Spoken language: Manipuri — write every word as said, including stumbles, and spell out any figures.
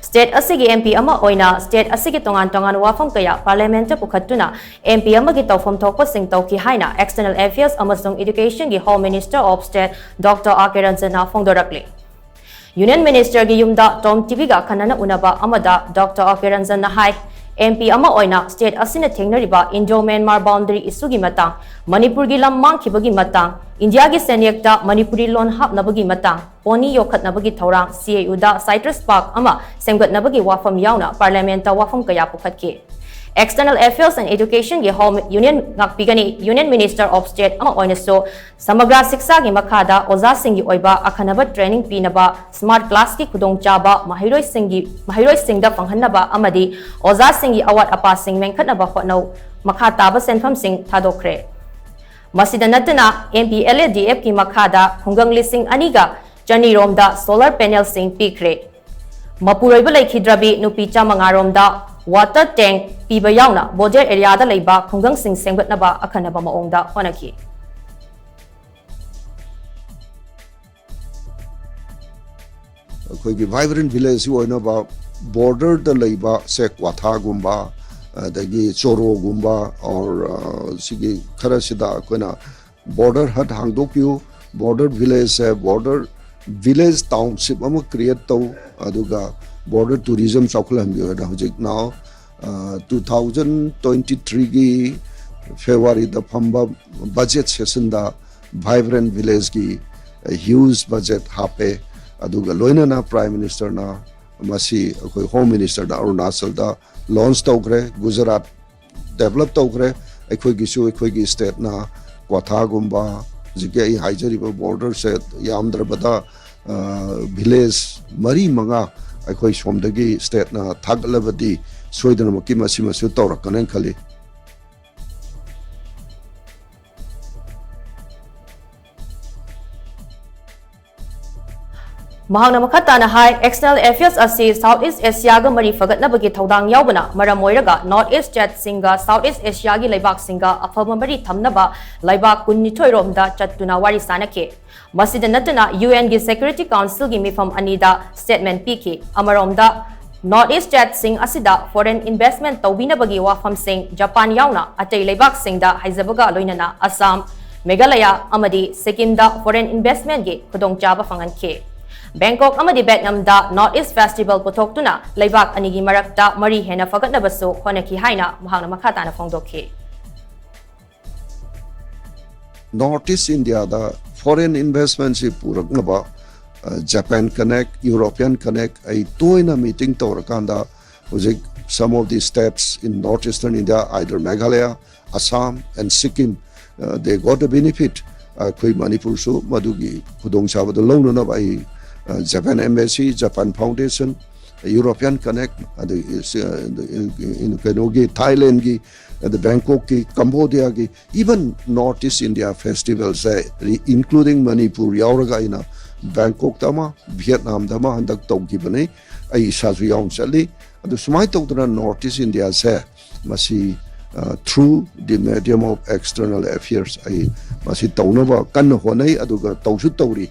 State ꯑꯁꯤꯒꯤ M P ꯑꯃ ꯑꯣꯏꯅ state ꯑꯁꯤꯒꯤ ꯇꯣꯉꯥꯟ ꯇꯣꯉꯥꯟꯕ ꯋꯥꯐꯝ ꯀꯌꯥ parliament ꯄꯨꯈꯠꯇꯨꯅ M P ꯑꯃꯒꯤ ꯇꯧꯐꯝ ꯊꯣꯛꯄꯁꯤꯡ ꯇꯧꯈꯤ ꯍꯥꯏꯅ External Affairs ꯑꯃꯁꯨꯡ Education ꯒꯤ Home Minister of State Doctor R K Ranjan ꯅ ꯐꯣꯡꯗꯣꯔꯛꯂꯤ꯫ Union Minister ꯒꯤ ꯌꯨꯝꯗ Tom T V ꯒ ꯈꯟꯅꯅ ꯎꯅꯕ ꯑꯃꯗ Doctor R K Ranjan ꯅ ꯍꯥꯏ, M P ꯑꯃ ꯑꯣꯏꯅ state ꯑꯁꯤꯅ ꯊꯦꯡꯅꯔꯤꯕ Indo-Myanmar boundary issue ꯒꯤ ꯃꯇꯥꯡ, ꯃꯅꯤꯄꯨꯔꯒꯤ ꯂꯝ ꯃꯥꯡꯈꯤꯕꯒꯤ ꯃꯇꯥꯡ, ꯏꯟꯗꯤꯌꯥꯒꯤ ꯁꯦꯟꯌꯦꯛꯇ ꯃꯅꯤꯄꯨꯔꯤ ꯂꯣꯟ ꯍꯥꯞꯅꯕꯒꯤ ꯃꯇꯥꯡ, pony ꯌꯣꯛꯈꯠꯅꯕꯒꯤ ꯊꯧꯔꯥꯡ, C A U the citrus park ꯑꯃ ꯁꯦꯝꯒꯠꯅꯕꯒꯤ ꯋꯥꯐꯝ ꯌꯥꯎꯅ parliament ꯇ ꯋꯥꯐꯝ ꯀꯌꯥ ꯄꯨꯈꯠꯈꯤ꯫ External Affairs and Education ꯒꯤ Home Union ꯉꯥꯛꯄꯤꯒꯅꯤ, Union Minister of State ꯑꯃ ꯑꯣꯏꯅꯁꯨ ꯁꯃꯒ꯭ꯔꯥ ꯁꯤꯛꯁꯥꯒꯤ ꯃꯈꯥꯗ ꯑꯣꯖꯥꯁꯤꯡꯒꯤ ꯑꯣꯏꯕ ꯑꯈꯟꯅꯕ training ꯄꯤꯅꯕ, smart class ꯀꯤ ꯈꯨꯗꯣꯡꯆꯥꯕ ꯃꯍꯩꯔꯣꯏꯁꯤꯡꯒꯤ, ꯃꯍꯩꯔꯣꯏꯁꯤꯡꯗ ꯐꯪꯍꯟꯅꯕ ꯑꯃꯗꯤ ꯑꯣꯖꯥꯁꯤꯡꯒꯤ ꯑꯋꯥꯠ ꯑꯄꯥꯁꯤꯡ ꯃꯦꯟꯈꯠꯅꯕ ꯍꯣꯠꯅꯧ, ꯃꯈꯥ ꯇꯥꯕ ꯁꯦꯟꯐꯝꯁꯤꯡ ꯊꯥꯗꯣꯛꯈ꯭ꯔꯦ꯫ ꯃꯁꯤꯗ ꯅꯠꯇꯅ, M P L A D F ꯀꯤ ꯃꯈꯥꯗ ꯈꯨꯡꯒꯪ ꯂꯤꯁꯤꯡ ꯑꯅꯤꯒ ꯆꯅꯤ ꯔꯣꯝꯗ solar panel ꯁꯤꯡ ꯄꯤꯈ꯭ꯔꯦ꯫ ꯃꯄꯨꯔꯣꯏꯕ ꯂꯩꯈꯤꯗ꯭ꯔꯕꯤ ꯅꯨꯄꯤ ꯆꯥꯃꯉꯥ ꯔꯣꯝꯗ water tank ꯄꯤꯕ ꯌꯥꯎꯅ border area ꯗ ꯂꯩꯕ ꯈꯨꯡꯒꯪꯁꯤꯡ ꯁꯦꯝꯒꯠꯅꯕ ꯑꯈꯟꯅꯕ ꯃꯑꯣꯡꯗ ꯍꯣꯠꯅꯈꯤ꯫ ꯑꯩꯈꯣꯏꯒꯤ vibrant village ꯑꯣꯏꯅꯕ border ꯗ ꯂꯩꯕ, ꯁꯦ, ꯀ꯭ꯋꯥꯊꯥꯒꯨꯝꯕ, ꯑꯗꯒꯤ ꯆꯣꯔꯣꯒꯨꯝꯕ, or, ꯑ, ꯁꯤꯒꯤ ꯈꯔꯁꯤꯗ ꯑꯩꯈꯣꯏꯅ border hut ꯍꯥꯡꯗꯣꯛꯄꯤꯌꯨ, border village ꯁꯦ, border village township ꯑꯃ create ꯇꯧ, ꯑꯗꯨꯒ border tourism ꯆꯥꯎꯈꯠꯍꯟꯕꯤꯌꯨ ꯍꯥꯏꯅ ꯍꯧꯖꯤꯛ now, ꯑ, two thousand twenty three ꯒꯤ February ꯗ ꯐꯝꯕ budget session ꯗ vibrant village ꯀꯤ, ꯑ, huge budget ꯍꯥꯞꯄꯦ꯫ ꯑꯗꯨꯒ ꯂꯣꯏꯅꯅ Prime Minister ꯅ ꯃꯁꯤ ꯑꯩꯈꯣꯏ Home Minister ꯗ ꯑꯔꯨꯅꯥꯆꯜꯗ launch ꯇꯧꯈ꯭ꯔꯦ, ꯒꯨꯖꯔꯥꯠ develop ꯇꯧꯈ꯭ꯔꯦ꯫ ꯑꯩꯈꯣꯏꯒꯤꯁꯨ, ꯑꯩꯈꯣꯏꯒꯤ state ꯅ ꯀ꯭ꯋꯥꯊꯥꯒꯨꯝꯕ, ꯍꯧꯖꯤꯛꯀꯤ ꯑꯩ ꯍꯥꯏꯖꯔꯤꯕ border ꯁꯦ ꯌꯥꯝꯗ꯭ꯔꯕꯗ, ꯑ, village ꯃꯔꯤ ꯃꯉꯥ ꯑꯩꯈꯣꯏ ꯁꯣꯝꯗꯒꯤ state ꯅ ꯊꯥꯒꯠꯂꯕꯗꯤ ꯁꯣꯏꯗꯅꯃꯛꯀꯤ ꯃꯁꯤꯃꯁꯨ ꯇꯧꯔꯛꯀꯅꯦꯅ ꯈꯜꯂꯤ꯫ ꯃꯍꯥꯛꯅ ꯃꯈꯥ ꯇꯥꯅ ꯍꯥꯏ, External Affairs ꯑꯁꯤ South East Asia ꯒ ꯃꯔꯤ ꯐꯒꯠꯅꯕꯒꯤ ꯊꯧꯗꯥꯡ ꯌꯥꯎꯕꯅ ꯃꯔꯝ ꯑꯣꯏꯔꯒ North East state ꯁꯤꯡꯒ South East Asia ꯒꯤ ꯂꯩꯕꯥꯛꯁꯤꯡꯒ ꯑꯐꯕ ꯃꯔꯤ ꯊꯝꯅꯕ ꯂꯩꯕꯥꯛ ꯀꯨꯟꯅꯤꯊꯣꯏ ꯔꯣꯝꯗ ꯆꯠꯇꯨꯅ ꯋꯥꯔꯤ ꯁꯥꯅꯈꯤ꯫ ꯃꯁꯤꯗ ꯅꯠꯇꯅ, U N ꯒꯤ Security Council ꯒꯤ ꯃꯤꯐꯝ ꯑꯅꯤꯗ statement ꯄꯤꯈꯤ꯫ ꯑꯃꯔꯣꯝꯗ, North East states ꯁꯤꯡ ꯑꯁꯤꯗ foreign investment ꯇꯧꯕꯤꯅꯕꯒꯤ ꯋꯥꯐꯝꯁꯤꯡ ꯖꯄꯥꯟ ꯌꯥꯎꯅ ꯑꯇꯩ ꯂꯩꯕꯥꯛꯁꯤꯡꯗ ꯍꯥꯏꯖꯕꯒ ꯂꯣꯏꯅꯅ ꯑꯁꯥꯝ, ꯃꯦꯘꯥꯂꯌꯥ ꯑꯃꯗꯤ ꯁꯤꯛꯀꯤꯝꯗ foreign investment ꯀꯤ ꯈꯨꯗꯣꯡꯆꯥꯕ ꯐꯪꯍꯟꯈꯤ꯫ ꯕꯦꯡꯀꯣꯛ ꯑꯃꯗꯤ ꯚꯦꯠꯅꯥꯝꯗ North East Festival ꯄꯨꯊꯣꯛꯇꯨꯅ ꯂꯩꯕꯥꯛ ꯑꯅꯤꯒꯤ ꯃꯔꯛꯇ ꯃꯔꯤ ꯍꯦꯟꯅ ꯐꯒꯠꯅꯕꯁꯨ ꯍꯣꯠꯅꯈꯤ ꯍꯥꯏꯅ ꯃꯍꯥꯛꯅ ꯃꯈꯥ ꯇꯥꯅ ꯐꯣꯡꯗꯣꯛꯈꯤ꯫ North East India ꯗ foreign investment ꯁꯤ ꯄꯨꯔꯛꯅꯕ, ꯑ, Japan Connect, European Connect ꯑꯩ ꯇꯣꯏꯅ meeting ꯇꯧꯔꯀꯥꯟꯗ ꯍꯧꯖꯤꯛ some of the states in North Eastern India, either Meghalaya, Assam and Sikkim, uh, they got the benefit. ꯑꯩꯈꯣꯏ ꯃꯅꯤꯄꯨꯔꯁꯨ ꯃꯗꯨꯒꯤ ꯈꯨꯗꯣꯡꯆꯥꯕꯗꯣ ꯂꯧꯅꯅꯕ ꯑꯩ, ꯑ, Japan Embassy, Japan Foundation, European Connect, ꯑꯗꯒꯤ, ꯑ, ꯀꯩꯅꯣꯒꯤ ꯊꯥꯏꯂꯦꯟꯒꯤ, ꯑꯗ ꯕꯦꯡꯀꯣꯛꯀꯤ, ꯀꯝꯕꯣꯗꯤꯌꯥꯒꯤ, even North East India Festival ꯁꯦ, including ꯃꯅꯤꯄꯨꯔ ꯌꯥꯎꯔꯒ ꯑꯩꯅ ꯕꯦꯡꯀꯣꯛꯇ ꯑꯃ, ꯚꯤꯌꯦꯠꯅꯥꯝꯗ ꯑꯃ ꯍꯟꯗꯛ ꯇꯧꯈꯤꯕꯅꯤ꯫ ꯑꯩ ꯏꯁꯥꯁꯨ ꯌꯥꯎꯅ ꯆꯠꯂꯤ꯫ ꯑꯗꯨ ꯁꯨꯃꯥꯏꯅ ꯇꯧꯗꯅ North East India ꯁꯦ ꯃꯁꯤ, ꯑ, through the medium of external affairs ꯑꯩ ꯃꯁꯤ ꯇꯧꯅꯕ ꯀꯟꯅ ꯍꯣꯠꯅꯩ, ꯑꯗꯨꯒ ꯇꯧꯁꯨ ꯇꯧꯔꯤ꯫